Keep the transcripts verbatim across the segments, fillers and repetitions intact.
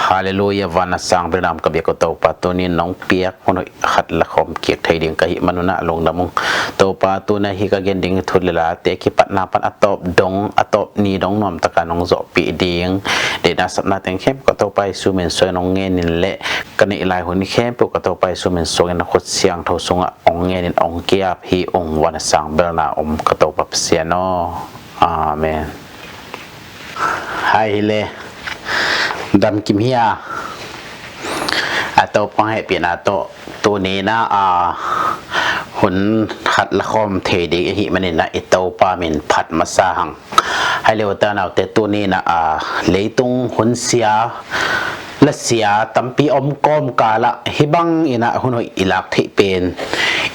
Halleluiah, van a sang bel na om ka biak uh Topa, tuni nong piak hun hoih khat la khawm kik thei ding ka hih manun ah lungdam ung. Topa, tuni hih ka gen ding thu le late kipatna pan a tawp dong, a tawp ni dong nuamtaka nong zawhpih ding deihna sapna teng khempeuh ka Topa Jesu min suangin nong ngenin le ka neih lai hun khempeuh ka Topa Jesu min suangin na khut siangtho sungah hong ngenin hong ki-ap hi ung. Van a sang bel na om ka Topa Pasian aw. Amen. Hai hi le, damkim hi a, a Topa hehpihna tawh tuni in ah, a, hun khat la khawm thei ding i hih manin ah i Topa min phat masa hang. Hai le, u te nau te, tuni in ah, a, leitung hun sia la sia tampi om kawmkal ah hih bangin ah hun hoih i lak theih pen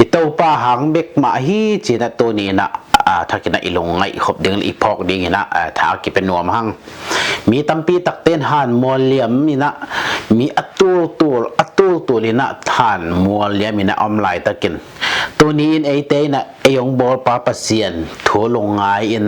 i Topa hang bek mah hi ci-in ah tuni in ah, a, thakin ah i lungngaih khop ding le i phawk dingin ah, a, tha kipia nuam hang. Mi tampi takte in han mual liam in ah, mi a tultul, a tultul in ah han mual liam in ah om laitakin, tuni in eite in ah ei hong bawlpa Pasian thu lungngai in,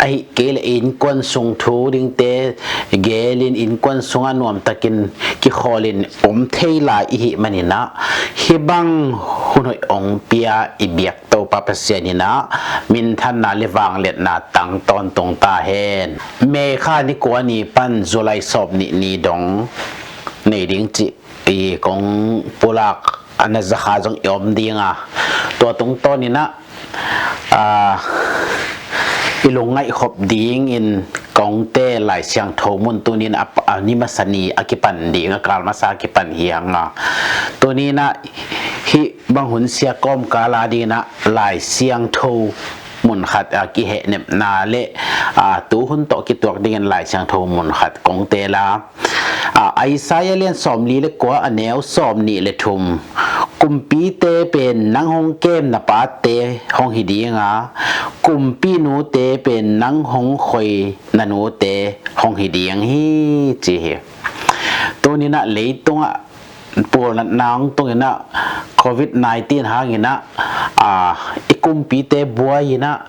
ahih kei leh innkuan sung thu dingte gelin innkuan sungah nuamtakin kikhawlin om thei lai i hih manin ah, hih bang hun hoih hong pia i biak Topa Pasian in ah minthanna le vangliatna tang tawntung ta hen. May kha ni kua ni pan July sawm nih ni dong nei ding cih i kong pulak a, na zakha zong i om ding a, tua tungtawnin ah, a, i lungngaih khop dingin kong te Lai Siangtho mun tuni in ah, a, ni masa ni a kipan ding, a kal masa a kipan hi hang a, tuni in ah hih bang hun sia kawmkal a dingin ah Lai Siangtho mun khat a kihehnepna le, a, tu hun tawh kituak dingin Lai Siangtho mun khat kong teel a, a, Isaiah lian sawmli le kua, a neu sawmnih le thum. Kumpite pen nang hong kemna pate hong hi ding a, kumpinute pen nang hong khoina nute hong hi ding hi, ci hi. Tuni in ah leitungah pualnatna hong tungin ah, covid nineteen hangin ah, a, i kumpite buai in ah,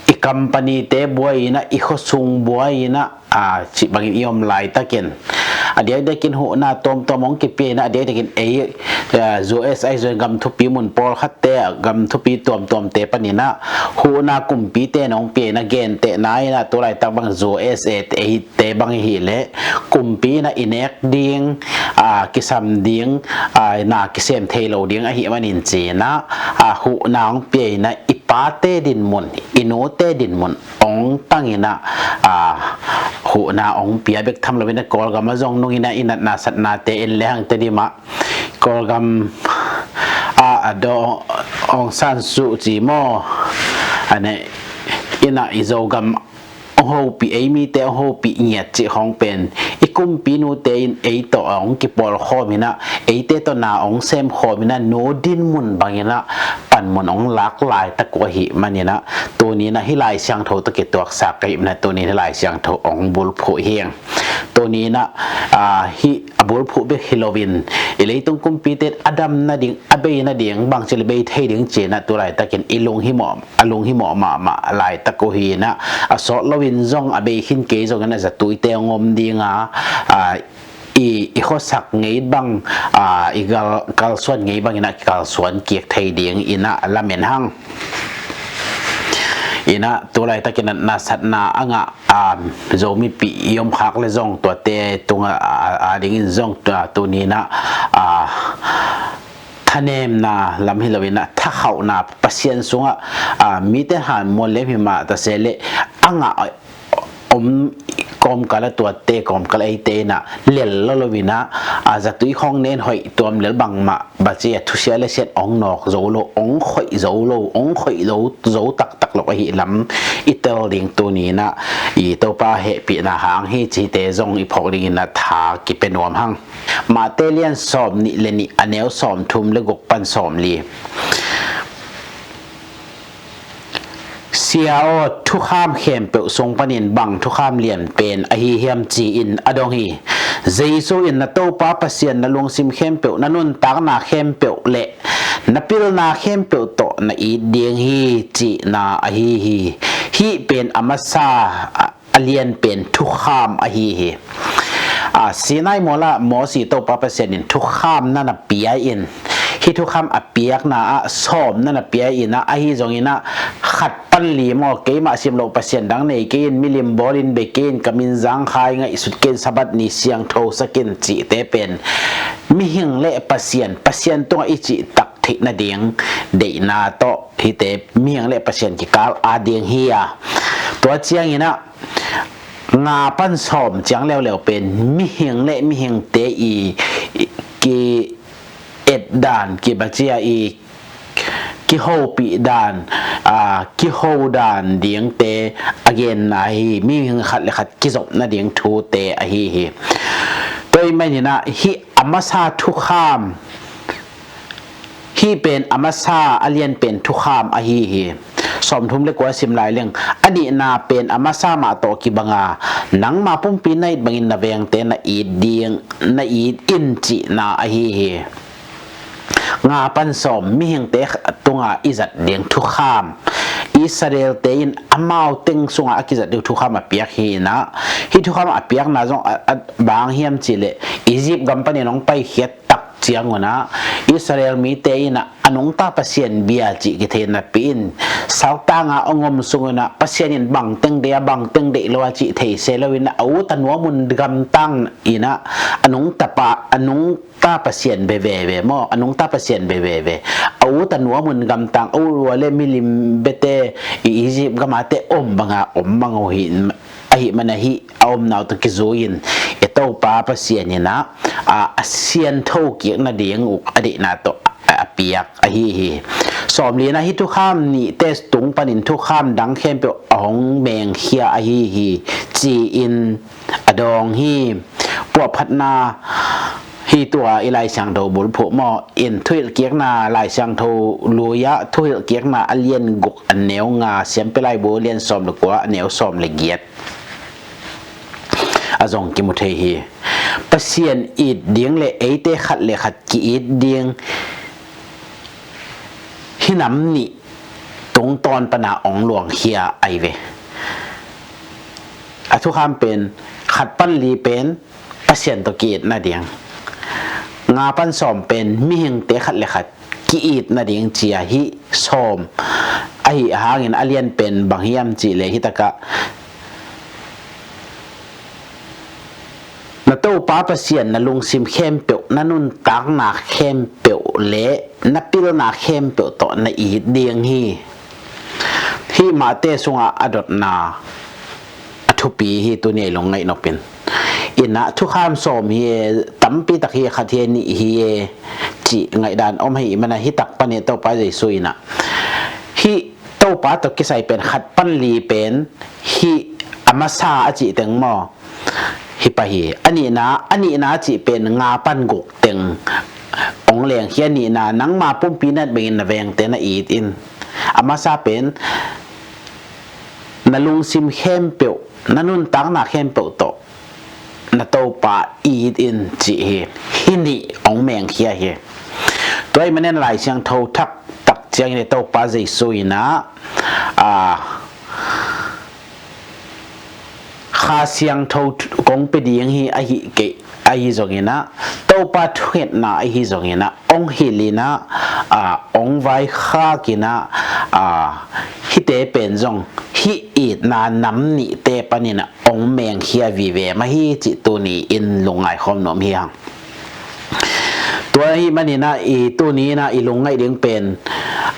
i company-te buai in ah, i khuasung buai in ah, a, cih bangin i om laitakin, a diakdiakin huhna tuamtuam hong kipia in ah, a diakdiakin ei, a, U S a, i Zogam thupi mun pawlkhatte, gam thupi tuamtuamte panin ah huhna kumpite in hong pia in ah, gentehna in ah tu laitak bang U S A te, ei te bang i hih leh kumpi in ah i nek ding, a, kisam ding, a, na kisem thei lo ding ahih manin ci-in ah, a, huhna hong pia in ah i pate dinmun, i nute dinmun hong tang in ah, a, huhna hong pia bek tham lo in ah Kawlgam ah zong nung in ah i natna satnate en le hang Tedim ah, Kawlgam ah a daw Aung San Suu Kyi maw, a ne in ah i Zogam hong hopih, ei mite hong hopih ngiat cih khawng pen i kumpinute in ei tawh a hong kipawlkhawm in ah, eite tawh na hong semkhawm in ah, nu dinmun bangin ah panmun hong lak laitak uh ahih manin ah, tuni in ah hih Lai Siangtho tawh kituaksak ka hih manin ah, tuni in hih Lai Siangtho hong bulphuh hi ing. Tuni in ah, a, hih a bulphuh bek hi loin, i leitung kumpite in a dam nading, a bei nading, bangci le bei thei ding ci-in ah tu laitakin i lunghimawh, a lunghimawh mahmah laitak uh hi in ah, a sawt loin zong, a bei khin kei zongin ah zatuite hong om ding a, a, i, i khuasak ngei bang, a, i gal, kalsuan ngei bangin ah kikalsuan kik thei dingin ah lamen hang. In ah tu laitakin ah natna satna a ngah, a, Zomipih i om khak le zong tuate tungah, a, a, a dingin zong, a, tuni in ah, a, thanemna lam hi loin ah thakhauhna Pasian sungah, a, mite han mual liam hi mah ta se leh a ngah om kawmkal ah tuate kawmkal eite in ah lel lo loin ah, a, zatui khawng nen hoih tuam lel bangmah, baci a thusia le siat hong nawk zo lo, hong khoih zo lo, hong khoih zo, zo taktak lo ahih lam i tel ding tuni in ah i Topa hehpihna hang hi cihte zong i phawk dingin ah tha kipia nuam hang. Matthai lian sawmnih le nih, a neu sawmthum le guk pan sawmli. Sia aw, thukham khempeuh sung panin bang thukham lian pen ahi hiam ci-in a dong hi. Jesu in, "Na Topa Pasian na lungsim khempeuh, na nuntakna khempeuh le na pilna khempeuh tawh na it ding hi," cihna ahi hi. Hih pen a masa, a, a lian pen thukham ahi hi. A, Sinai mualah Mosi Topa Pasian in thukham na na pia in, hih thukham a piakna ah sawm na na pia in ah, ahi zongin ah khat pan li maw, keimah sim loh pasian dang nei kei in, milim bawlin be kei in, ka min zangkhai ngaihsut kei in, Sabbath ni siangtho sak in cihte pen mihing le Pasian, Pasian tungah i cihtak theih nading deihna tawh hihte mihing le Pasian kikal a ding hi a. Tua ciangin ah nga pan sawm ciang leuleu pen mihing le mihingte i, i ki et dan, ki bacia i kihopih dan, a, kiho dan dingte a genna hi, mihing khat le khat kizop nading thute ahi hi. Tua ahih manin ah hih a masa thukham, hih pen a masa a lian pen thukham ahi hi. Sawmthum le kua sim lai leng, a nihna pen a masa mah tawh kibang a, nangma pumpi na it bangin na vengte na it ding, na it in cihna ahi hi. Nga pan sawm, mihingte tunga i zat ding thukham. Israelte in amau teng sunga a kizat ding thukham a piak hi in ah, hih thukham a piakna zong a, a bang hiam cihleh, Egypt gam panin hong paikhiat tak ciangun ah Israel mite in ah a nungta Pasian bia cih kithei napi in, saltanga hong om sungun ah Pasian in bangteng deih a, bangteng deih lo a cih thei se loin ah, a ut a nuamun gamtang in ah, a nungta pa, a nungta Pasian be veve maw, a nungta Pasian be veve, a ut a nuamun gamtang, a ut ua le milim bete i Egypt gama te om banga om mang uh hi. Ahih mana hih a omna uh tawh kizui in i Topa Pasian in ah, a, a siangtho kik nading uh a deihna tawh a, a piak ahi hi. Sawmli in ah hih thukham nihte tung panin thukham dang khempeuh a hong mengkhia ahi hi, ci-in a dawng hi. Puahphatna hi tua i Lai Siangtho bulphuh maw, in Thuhilhkikna Lai Siangtho lui-ah Thuhilhkikna a lian guk a neu nga, Siampi Laibu lian sawm le kua a neu sawm le giat a zong kimu thei hi. Pasian it ding le eite khat le khat ki-it ding hi nam nih tungtawn pana hong luangkhia ahi ve. A thukham pen khat pan li pen Pasian tawh ki-it nading, nga pan sawm pen mihingte khat le khat ki-it nading ci a, hih sawm ahi hangin a lian pen bang hiam cihleh, hih takah na Topa Pasian na lungsim khempeuh, na nuntakna khempeuh le na pilna khempeuh tawh na it ding hi. Hih mahte sungah a dotna a thupi hi, tuni a i lungngaih nop in. In ah thukham sawm hi e, tampi tak hi e, khat hi e, nih hi e, cih ngaihdan om ahih mana hih tak pan i Topa Jesu in ah hih Topa tawh kisai pen khat pan li pen hih a masa a cih teng maw, hih pah hi. A nihna, a nihna cih pen nga pan guk teng hong leng hi. A nihna, nangma pumpi na it bangin na vengte na it in. A masa pen na lungsim khempeuh, na nuntakna khempeuh tawh na Topa it in cih hi. Hih nih hong mengkhia hi. Tua ahih manin Lai Siangtho thak tak ciangin i Topa Jesu in ah, a, Kha Siangtho kong pia ding hi, ahi kei, ahi zongin ah, Topa thungetna ahi zongin ah, hong hilh in ah, a, hong vaikhak in ah, a, hihte pen zong hih itna nam nihte panin ah hong mengkhia vive mah hi cih tuni in lungngai khawm nuam hi hang. Tua ahih manin ah i tuni in ah i lungngaih ding pen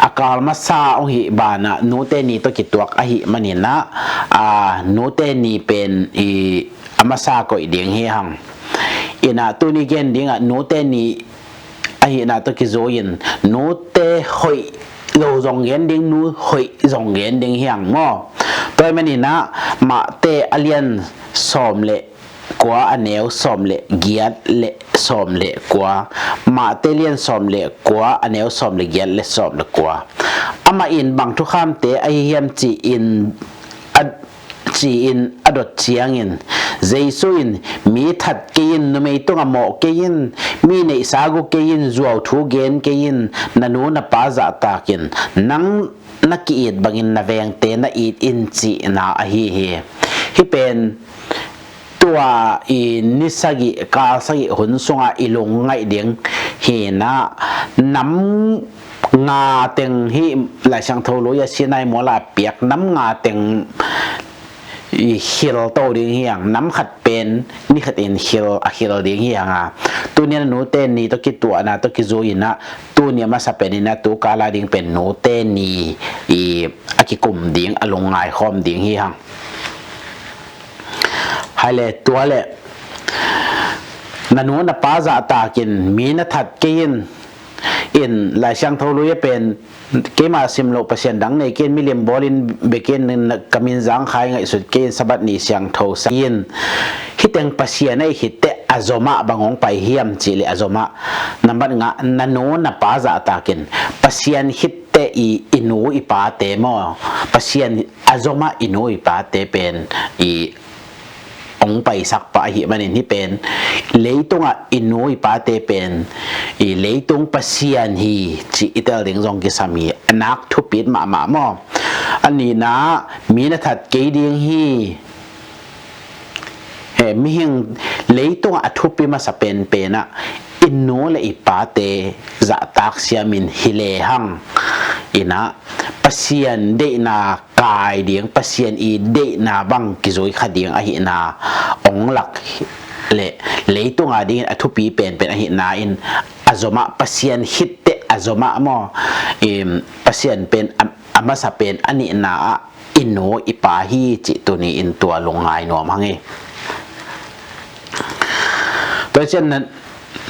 a kal masa hong hih banah nute ni tawh kituak ahih manin ah, a, nute ni pen i a masa koih ding hi hang. In ah tuni gen dingah nute ni ahihna tawh kizui in nute hoih lo zong gen ding, nu hoih zong gen ding hi hang maw. Tua ahih manin ah Mate a lian sawm le kua a neu sawm le giat le sawm le kua, Mate lian sawm le kua a neu sawm le giat le sawm le kua. Amah in bang thukhamte ahi hiam ci-in a, ci-in a dot ciangin, Jesu in, mi that kei in, numei tungah mawh kei in, mi neihsa gu kei in, zuau thu gen kei in, na nu na pa zahtak in, nang na ki-it bangin na vengte na it in cihna ahi hi. Hih pen tua i ni sagih, kal sagih hun sungah i lungngaih ding hi-in ah, nam nga teng hi. Lai Siangtho Lui ah Sinai mual ah piak nam nga teng i khil to ding hi hang. Nam khat pen ni khat in khil, a khil ding hi hang a. Tuni-in a nute ni tawh kituahna tawh kizui-in ah, tuni a masa pen in ah tu kal a ding pen nute ni i a kikum ding, a lungngai khawm ding hi hang. Hai le, tua le, na nu na pa zahtak in, mi na that kei in, in Lai Siangtho Lui ah pen, keima sim loh Pasian dang nei kei in, milim bawl in bia kei in, ka min zangkhai ngaihsut kei in, Sabbath ni siangtho sa in, hih teng Pasian ahih khit teh a zomah bang hong pai hiam cih leh, a zomah, nambat nga, na nu na pa zahtak in. Pasian khit teh i, i nu i pate maw, Pasian a zomah i nu i pate pen i hong paisak pah ahih manin, hih pen leitungah i nu i pate pen i leitung pasian hi cih i tel ding zong kisam hi. A nak thupi mahmah maw. A nihna, mi na that kei ding hi. He, mihing leitungah a thupi masa penpen ah i nu le i pate zahtak siam in, hi lehang in ah Pasian deihna kai ding, Pasian i deihna bang kizui kha ding ahihna hong lak leh, leitung a dingin a thupi penpen ahihna in, a zomah, Pasian khit teh a zomah maw, em, Pasian pen a, a masa pen a nihna ah i nu i pa hi cih tuni-in tua lungngai nuam hang hi. Tua ciang na,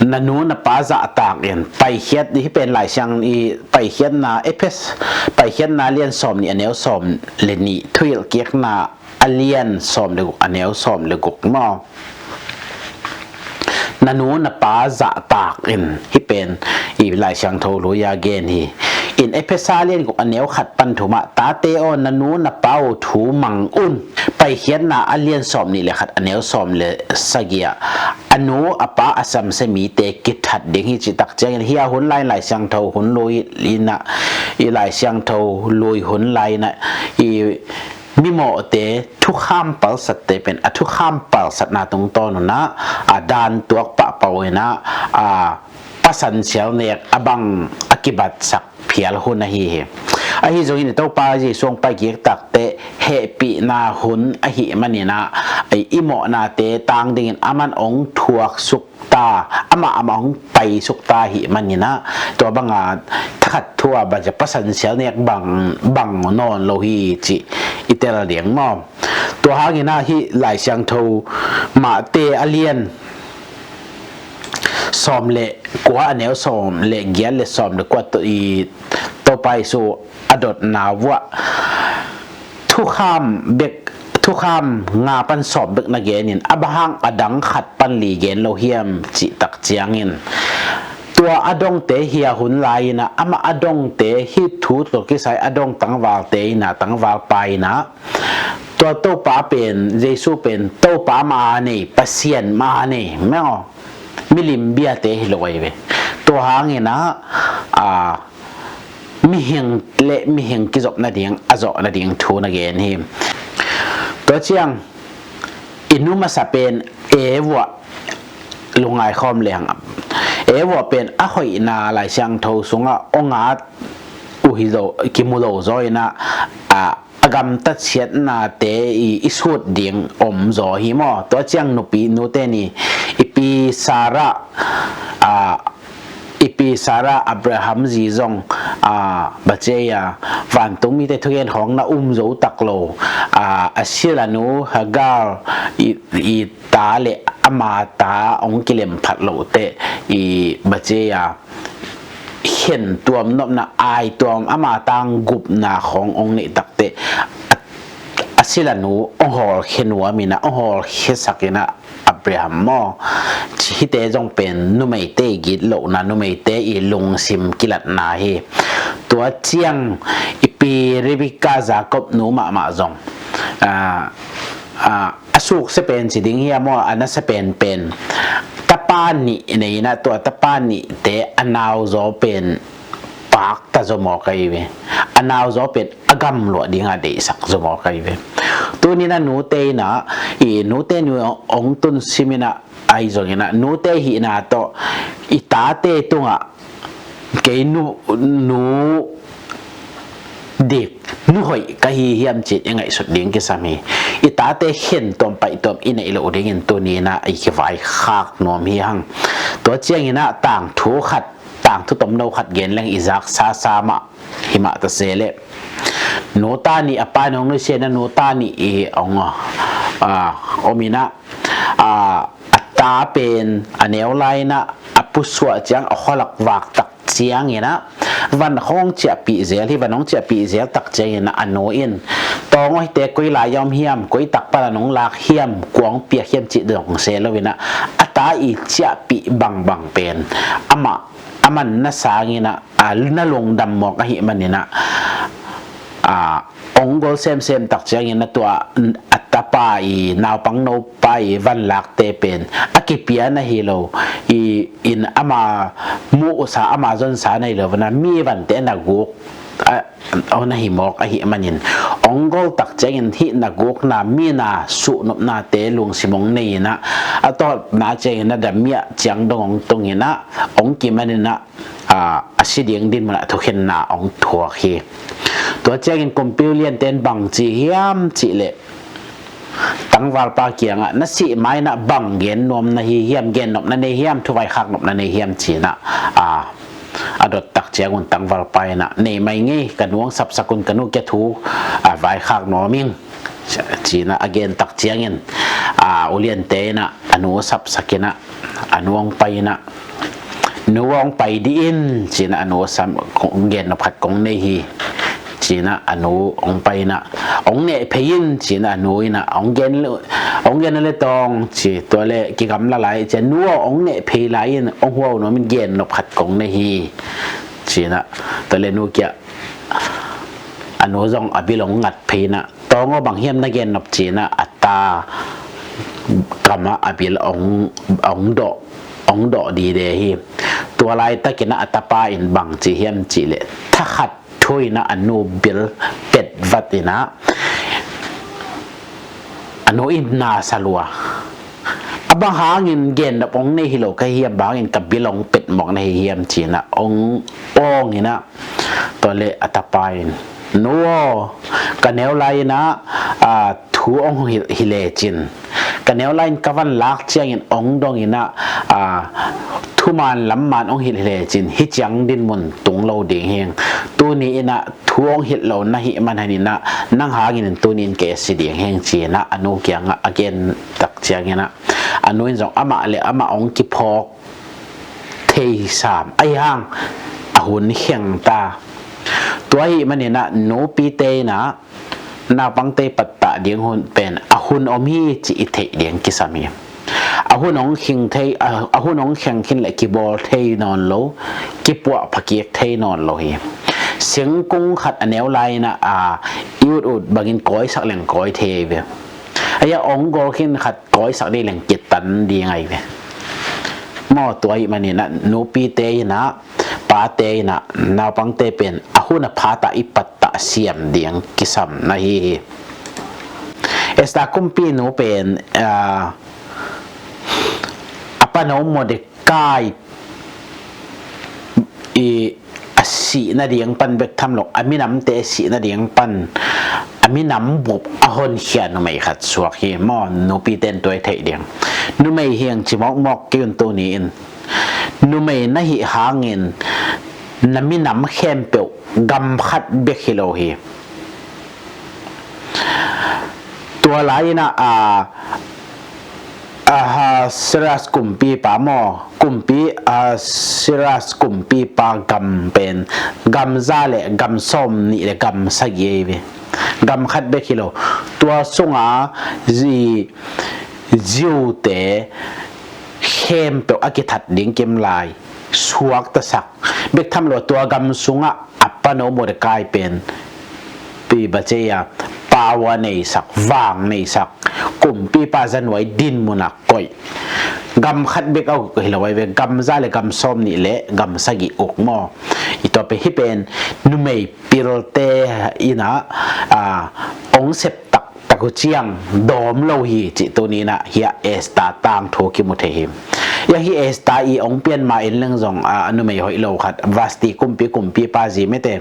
na nu na pa zahtak in. Paikhiat, hih pen Lai Siang i Paikhiatna, Efesa Paikhiatna lian sawm nih, a neu sawm le nih, Thuhilhkikna a lian sawm le guk, a neu sawm le guk maw. Na nu na pa zahtak in, hih pen i Lai Siangtho Lui a gen hi. In Efesa lian guk, a neu khat pan thum ah, tate aw, na nu na pa uh thu mang un. Paikhiatna a lian sawm nih le khat, a neu sawm le sagih ah, a nu a pa a samsia mite kithat ding hi cih tak ciangin, hih a hun lai-in, Lai Siangtho hun lui-in ah, i Lai Siangtho Lui hun lai-in ah, i mimawhte, thukham palsatte pen, a thukham palsatna tungtawn un ah, a dan tuak pahpah uh in ah, a pasan sial nek a bang a kibatsak phial hun ahi hi. Ahi zongin i Topa Jesu hong paikik tak teh hehpihna hun ahih manin ah, i, i mawhnate tang dingin aman hong thuaksuk ta, amah, amah hong paisuk ta ahih manin ah, tua bang a thakhat thu a bang ci a, pasan sial nek bang, bang nawn lo hi cih i tel ding maw. Tua hangin ah hih Lai Siangtho Mate a lian sawm le kua, a neu sawm le giat le sawm le kua, i Topa Jesu a dotna uh ah thukham bek, thukham nga pan sawm bek na genin, a bang hang a dang khat pan li gen lo hiam cih tak ciangin, tua a dongte, hih a hun lai-in ah amah a dongte, hih thu tawh kisai a dong tangvalte in ah, tangvalpa in ah, tua Topa pen, Jesu pen Topa mah a nei, Pasian mah a nei maw. Milim biate hi lo ahi ve. Tua hangin ah, a, mihing le mihing kizop nading, a zawh nading thu na gen hi. Tua ciang i nu masa pen Eva, lungngai khawm lehang, Eva pen a hoihna Lai Siangtho sungah hong at uh hi zaw, kimu lo zaw in ah, a, a gamtat siatnate i, i sut ding om zaw hi maw. Tua ciang nupi, nute ni, i pi Sarah, a, i pi Sarah, Abraham zi zong, a, bang ci a, vantung mite thugen khawng na um zo tak lo, a, a silanu Hagar i, i ta le ama ta hong kilem phat loh teh, i, bang ci a, khen tuam nopna, ai tuam, ama tang gupna khawng hong neih tak teh, a, a silanu hong hawlkhia nuam in ah, hong hawlkhia sak in ah, Abraham maw. Hihte zong pen numeite i gitlohna, numeite i lungsim kilatna hi. Tua ciang i pi Rebekah, Jacob nu mahmah zong, a, a, a suksia pen ci ding hiam maw, a nasia penpen, tapa nih nei in ah, tua tapa nihte a nau zaw pen pakta zaw mawk ahi ve. A nau zaw pen a gamluah ding a deihsak zaw mawk ahi ve. Tuni-in ah nute in ah, i nute nu ong tun simin ah, ahi zongin ah nute hihna tawh i tate tungah kei nu, nu dik, nu hoih ka hi hiam ci-in i ngaihsut ding kisam hi. I tate khen tuam paih tuam i neih loh dingin tuni-in ah i kivaikhak nuam hi hang. Tua ciangin ah tangthu khat, tangthu tomno khat gen leng i zaksa sa mah hi mah ta se leh, nu ta nih, a pa in hong nusia-in ah nu ta nih i hong, ah, om in ah, ah, a ta pen a neu lai-in ah a pusuah ciang a khualak vak tak ciangin ah van hong ciahpih zel hi. Van hong ciahpih zel tak ciangin ah a nu in, "Tawng aw, hihte koi lai a om hiam, koi tak pan a nong lak hiam, kua hong piak hiam?" cih dong se lo-in ah a ta i ciahpih bangbang pen amah, a manna sangin ah, a, na lungdam mawk ahih manin ah, a, ong gol semsem tak ciangin ah tua a tapa i naupang nopa i vanlakte pen a kipia na hi lo, i, in ama muhsa, ama zonsa na hi lo, van a mi vante na guk, a, aw na hi mawk ahih manin, ong gol tak ciangin hih na gukna, mi na suhnopnate lungsim ong nei in ah, a tawpna ciangin ah da miah ciang dong ong tung in ah, ong kiman in ah, a, a si ding dinmun ah thukhenna ong thuak hi. Tua ciangin kumpi uliante in bang ci hiam cih leh, tangvalpa kiangah, "Na sih ma-in ah bang gen nuam na hi hiam, gennop na nei hiam, thuvaikhak nop na nei hiam?" ci-in ah, a, a dot tak ciangun tangvalpa in ah, "Nei mai ing ei, ka nu hong sapsak un, ka nu kiang thu, a, vaikhak nuam ing," ci-in ah a gen tak ciangin, a, uliante in ah a nu sapsak in ah, a nu hong pai in ah, "Nu aw, hong pai dih in," ci-in ah a nu sam, "Kong gennop khat kong nei hi," ci-in ah a nu hong pai in ah, "Hong neh phei in," ci-in ah a nu in ah, "Hong gen, hong gen leh tawng," ci, "Tua leh kigamla lai," ci-in, "Nu aw, hong neh phei lai in, hong huau nuam in, gennop khat kong nei hi," ci-in ah, tua leh nu kiang a nu zong a bil hong ngat phei in ah, "Tawng aw, bang hiam na gennop?" ci-in ah a ta kamah a bil hong, hong dawh, hong dawh dide hi. Tua laitakin ah a tapa in bang ci hiam cih leh, thakhat thu-in ah a nu bil pet vat in ah a nu in na sa lua. "A bang hangin gennop hong nei hi lo ka hi hiam, bang hangin ka bil hong pet mawk na hi hiam?" ci-in ah hong awng in ah, tua leh a tapa in, "Nu aw, ka neu lai-in ah, a, thu hong hilh hi lecin, ka neu lai-in ka vanlak ciangin hong dong in ah, a, thuman lamman hong hilh hi lecin, hih ciang dinmun tung lo ding hing. Tuni-in ah thu hong hilh lo na hih man hangin ah, nang hangin tuni-in kei a si ding hing," ci-in ah a nu kiangah a gen tak ciangin ah, a nu in zong amah leh amah hong kiphawk thei sam, ahi hang a hun kheng ta. Tua ahih manin ah nupite in ah naupangte pattah ding hun pen a hun om hi cih i theih ding kisam hi. A hun hong khing thei, a, a hun hong kheng khin leh kibawl thei nawn lo, kipuah phakik thei nawn lo hi. Singkung khat a neu lai-in ah, a, i ut ut bangin kawisak leng kawi thei ve. Ahi a, hong gol khin khat kawisak ding leng kitan ding ahi ve. Maw, tua ahih manin ah nupite in ah, pate in ah naupangte pen a hun a phat ah i pattah siam ding kisam na hi hi. Esther kumpinu pen, a, a pano Mordecai i a sih nading pan bek tham lo, a minamte sih nading pan a minam bup a honkhia numei khat suak hi maw. Nupite in tua i theih ding. Numei hi hang ci mawkmawk kei un tuni-in. Numei na hih hangin na minam khempeuh gam khat bek hi lo hi. Tua lai-in ah, a, Ahasuerus kumpipa maw, kumpi, Ahasuerus kumpipa gam pen gam za leh gam sawm nih leh gam sagih ahi ve. Gam khat bek hi lo. Tua sunga zi, Jew-te khempeuh a kithat ding kim lai suaktasak bek tham lo, tua gam sungah a pano Mordecai pen pi baceia pau a neisak, vang neisak, kumpipa zanuai dinmun ah koih. Gam khat bek a uk hi lo ahi ve, gam za leh gam sawm nih leh gam sagih uk maw. I tua pen hih pen numei pilte in ah, a, ong sep taktak Gu ciang dawm lo hi cih tuni-in ah hiah Esther tangthu kimu thei hi. Hiah hi Esther i ong pian ma in leng zong a numei hoih lo khat, Vasti kumpi, kumpipa zi mete,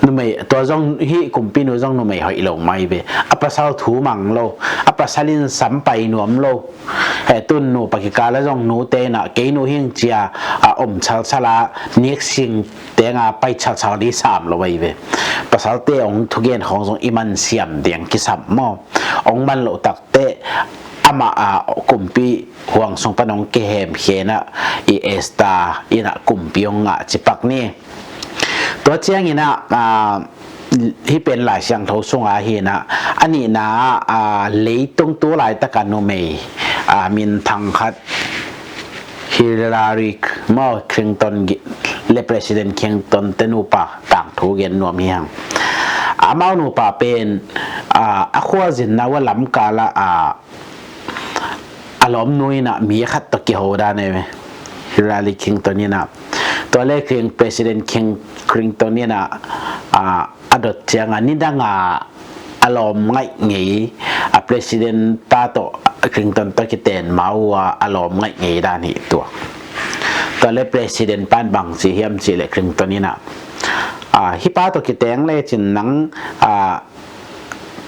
numei tua zong hi kumpinu zong numei hoih lo mai ve. A pasal thu mang lo, a pasal in sam pai nuam lo. He tun nupa kikal ah zong nute in ah kei nu hing cia a om chalchal a, niksing tenga pai chalchal di sam lo ahi ve. Pasalte ong thugen khawng zong i man siam ding kisam maw? Ong man loh takteh amah a kumpi huang sung pan ong kihemkhia in ah i Esther in ah kumpi ong ngah cipak ni. Tua ciangin ah hih pen Lai Siangtho sungah hi in ah, a nihna ah leitung tu laitaka numei minthang khat, Hillary maw, Clinton le President Clinton te nupa tangthu gen nuam hi hang. Amau nupa pen a khualzinna uh a lamkal ah a lawmnu in ah mi khat tawh kiho dan ahi ve. Hillary Clinton in ah, tua le President Clinton in ah a dot ciangah nidanga a lawm ngaih ngei, a president pa tawh Clinton tawh kiten ma uh a a lawm ngaih ngei dan hi tua. Tua le president pan bang ci hiam cih le Clinton in ah, hih pa tawh kiteng lecin nang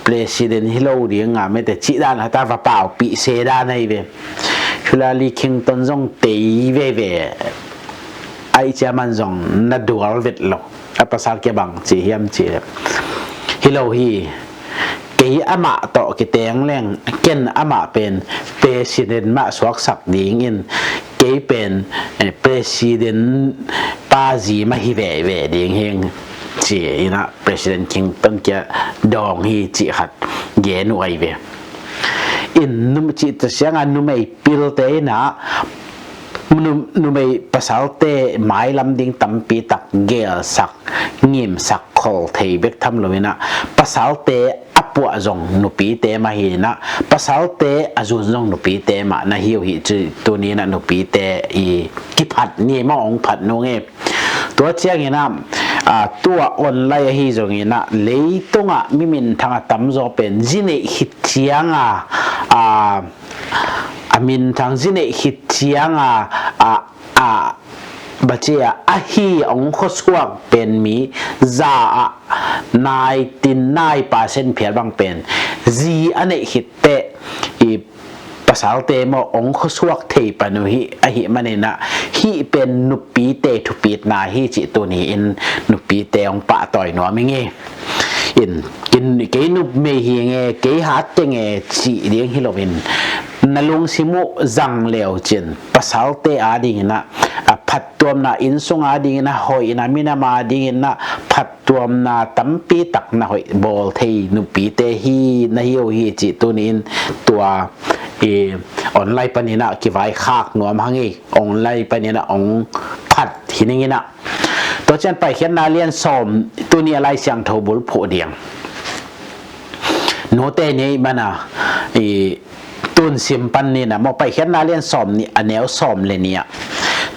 president hi lo ding a mete cih dan hata va paupih se dan ahi ve. Hillary Clinton zong tei veve. Ai cia man zong na dual vet lo. A pasal kia bang ci hiam cih le, hi lo hi. Kei amah tawh kiteng leng, ken amah pen president mah suaksak dingin, kei pen president pa zi mah hi veve ding hing ci in ah President Clinton kia dawng hi cih khat gen uh ahi ve. In num cih ta sianga numei pilte in ah numei pasalte mailam ding tampi tak gelsak, ngimsak khol thei bek tham lo in ah pasalte a puah zong nupite mah hi in ah pasalte a zun zong nupite mah na hi uh hi cih tuni in ah nupite i kiphat ni maw, ong phat nung e. Tua ciangin ah tua online ahi zongin ah leitungah mi minthang a tamzaw pen zi neih khit cianga a minthang zi neih khit cianga a a bacia ahi ong khuasuak pen mi za ah ninety nine percent phial bang pen zi a neih khitteh i pasalte maw ong khuasuak thei pan uh hi. Ahih manin ah hih pen nupite thupitna hi cih tuni in nupite ong pahtawi nuam ing e. In, in kei numei hi nge, kei hat kei nge cih ding hi loin na lungsim uh zang leu cin pasalte adingin ah a phattuamna, innsung adingin ah hoihna, minam adingin ah phat tuamna tampi tak na hoih bawl thei nupite hi na hi uh hi cih tuni in tua online panin ah kivaikhak nuam hang e. Online panin ah ong phat hi ning in ah. Tua ciang Paikhiatna lian sawm, tuni a Lai Siangtho bulphuh ding note nei mana i tun sim pan ni na maw, Paikhiatna lian sawm nih a neu sawm le nih ah,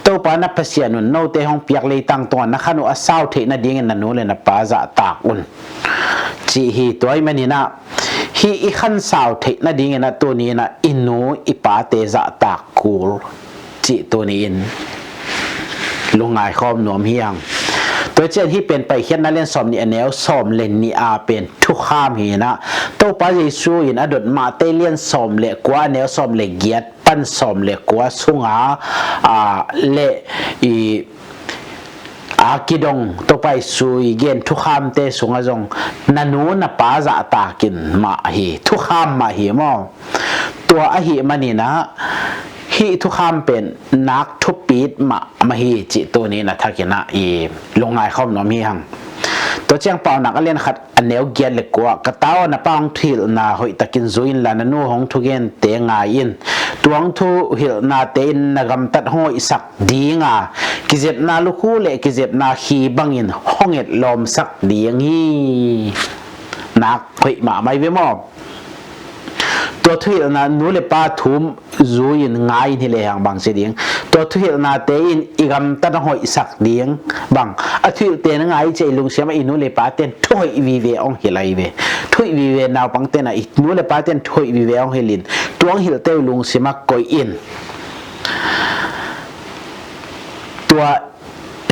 Topa na Pasian un note hong piak leitang tungah na khan uh a sau theih nadingin na nu le na pa zahtak un, cih hi. Tua ahih manin ah hih i khan sau theih nadingin ah tuni in ah i nu i pate zahtak kul cih tuni in lungngai khawm nuam hi hang. Tua ciang hih pen Paikhiatna lian sawm nih a neu sawm le nih a pen thukham hi in ah, Topa Jesu in a dot Mate lian sawm le kua a neu sawm le giat pan sawm le kua sunga a le i a kidong Topa Jesu i gen thukhamte sungah zong na nu na pa zahtak in mah hi, thukham mah hi maw. Tua ahih manin ah hih thukham pen nak thupit mahmah hi cih tuni in a thakin ah i lungngai khawm nuam hi hang. Tua ciang Paunak a lian khat a neu giat le kua, ka ta aw, na pa hong thuhilhna hoihtakin zui inla na nu hong thugente ngai in. Tua hong thuhilhnate in na gamtat hong hoihsak dinga kizepna lukhu le kizepna khi bangin hong etlawmsak ding hi. Nak hoih mahmah hi ve maw. Tua thuhilhna nu le pa thu zui-in ngai-in hi lehang bang ci ding? Tua thuhilhnate in i gamtat a hoihsak ding bang? A thuhilhte na ngai ciang i lungsimah i nu le pate'n thuhoih vive hong hilh ahi ve. Thuhoih vive naupangte'n ah i nu le pate'n thuhoih vive hong hilhin, tua hong hilhte uh lungsimah koih in. Tua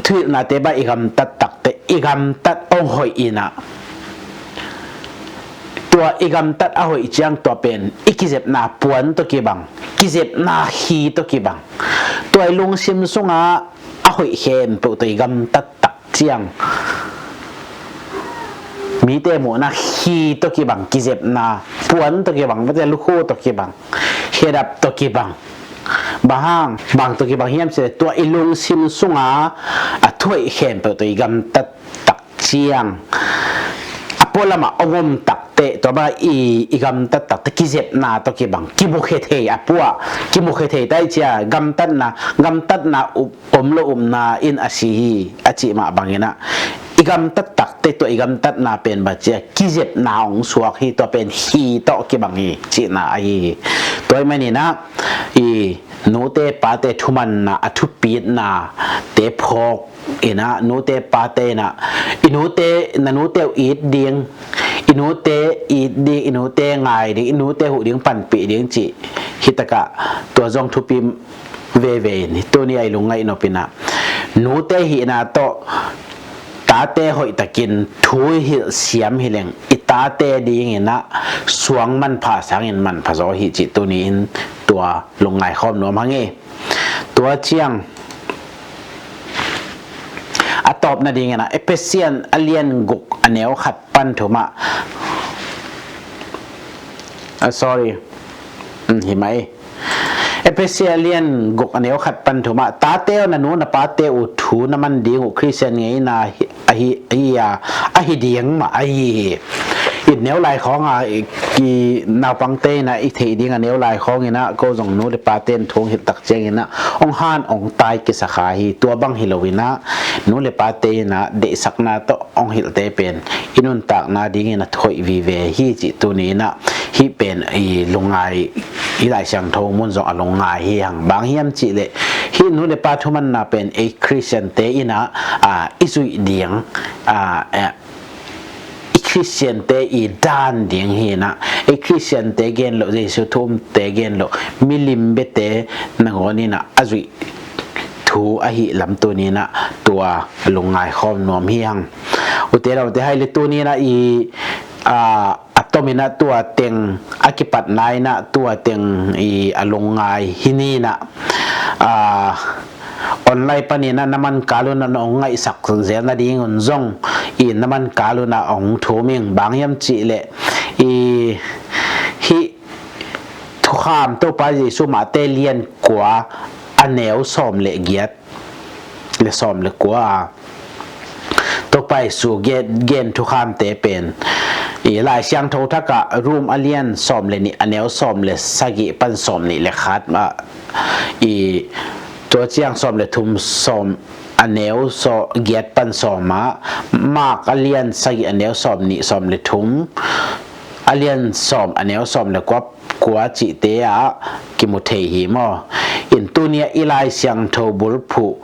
thuhilhnate bang i gamtat takteh i gamtat hong hoih in ah, tua i gamtat a hoih ciang tua pen i kizepna puan tawh kibang, kizepna hi tawh kibang. Tua i lungsim sungah a hoih khempeuh tawh i gamtat tak ciang mite muhna hi tawh kibang, kizepna puan tawh kibang, mate lukhu tawh kibang, khedap tawh kibang. Bang hang, bang tawh kibang hiam cih leh tua i lungsim sunga a thuhoih khempeuh tawh i gamtat tak ciang a pualamah hong om takteh, tua bang i, i gamtat takteh kizepna tawh kibang, kimukhia thei a pua, kimukhia thei tai cia gamtatna, gamtatna up, om lo upna in a si hi a cih mah bangin ah i gamtat takteh tua i gamtatna pen bang cia kizepna hong suak hi, tua pen hi tawh kibang hi cihna ahi hi. Tua ahih manin ah i nute pate thumanna a thupitnate phawk in ah nute pate in ah i nute, na nute uh it ding, i nute it ding, i nute ngai ding, i nute huh ding panpih ding cih hi takah tua zong thupi veve in, tuni a i lungngaih nop in ah nute hihna tawh tate hoihtakin thu hilh siam hi leng i tate dingin ah suang manpha sangin manpha zaw hi cih tuni in tua lungngai khawm nuam hang e. Tua ciang a tawp nadingin ah Efesa a lian guk a neu khat pan thum ah, ah, sorry, um, hi mai. Efesa a lian guk a neu khat pan thum ah, tate aw, na nu na pate uh thu na man ding uh Khristian ngeina hi, ahi, ahi a, ahi ding mah ahi hi. I neu lai khawng a, i, i naupangte in ah i theih ding a neu lai khawngin ah ko zong nu le pate'n thu hong hilh tak ciangin ah hong han hong tai kisa kha hi. Tua bang hi loin ah nu le pate in ah deihsakna tawh hong hilhte pen i nuntakna dingin a thuhoih vive hi cih tuni in ah hih pen i lungngai, i Lai Siangtho mun zong a lungngai hi hang. Bang hiam cih leh hih nu le pa thumanna pen ei Khristiante in ah, ah, i zuih ding, ah, eh, i Khristiante i dan ding hi in ah, i Khristiante gen loh, Jesu thu umte gen loh, milim biate nangawn in ah a zuih thu ahih lam tuni in ah tua lungngai khawm nuam hi hang. Ute naute, hai le tuni in ah i, ah, a tom in ah tua teng a kipatna in ah tua teng i a lungngai hi ni in ah, ah, online panin ah na man kal un ah nong ngaihsak zel nadingun zong i na man kal un ah hong thum ing. Bang hiam cih leh i hih thukham Topa Jesu Mate lian kua a neu sawm le giat le sawm le kua a Topa Jesu gen, gen thukhamte pen i Lai Siangtho thak ah Rom a lian sawm le nih a neu sawm le sagih pan sawm nih le khat ah, i tua ciang sawm le thum, sawm a neu saw, giat pan sawm ah, Mark a lian sagih a neu sawm nih, sawm le thum, a lian sawm a neu sawm le kua, kua cihte ah kimu thei hi maw? In tuni ah i Lai Siangtho bulphuh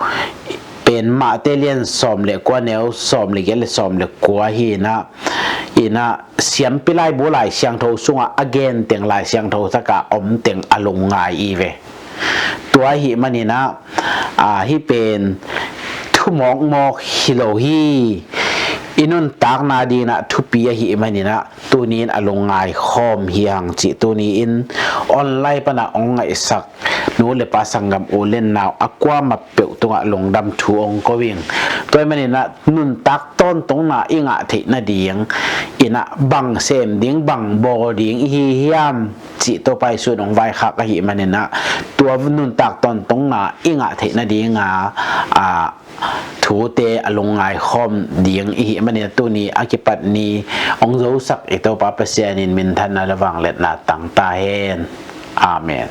pen Mate lian sawm le kua neu sawm le giat le sawm le kua hi in ah, in ah siampi laibu Lai Siangtho sungah a gen teng Lai Siangtho thak ah om teng a lungngai i ve. Tua ahih manin ah, ah, hih pen thu mawkmawk hi lo hi. I nuntakna dingin ah thupi ahih manin ah tuni in a lungngai khawm hi hang cih tuni in online pan ah hong ngaihsak nu le pa, sanggam u le nau a kuamah peuh tungah lungdam thu hong ko ing. Tua ahih manin ah nuntak tawntungna i ngah theih nading in ah bang sem ding, bang bawl ding i hi hiam cih Topa Jesu in hong vaikhak ahih manin ah tua nuntak tawntungna i ngah theih nading a, a, thute a lungngai khawm ding i hih manin ah tuni a kipat ni hong zosak i Topa Pasian in minthanna le vangliatna tang ta hen. Amen.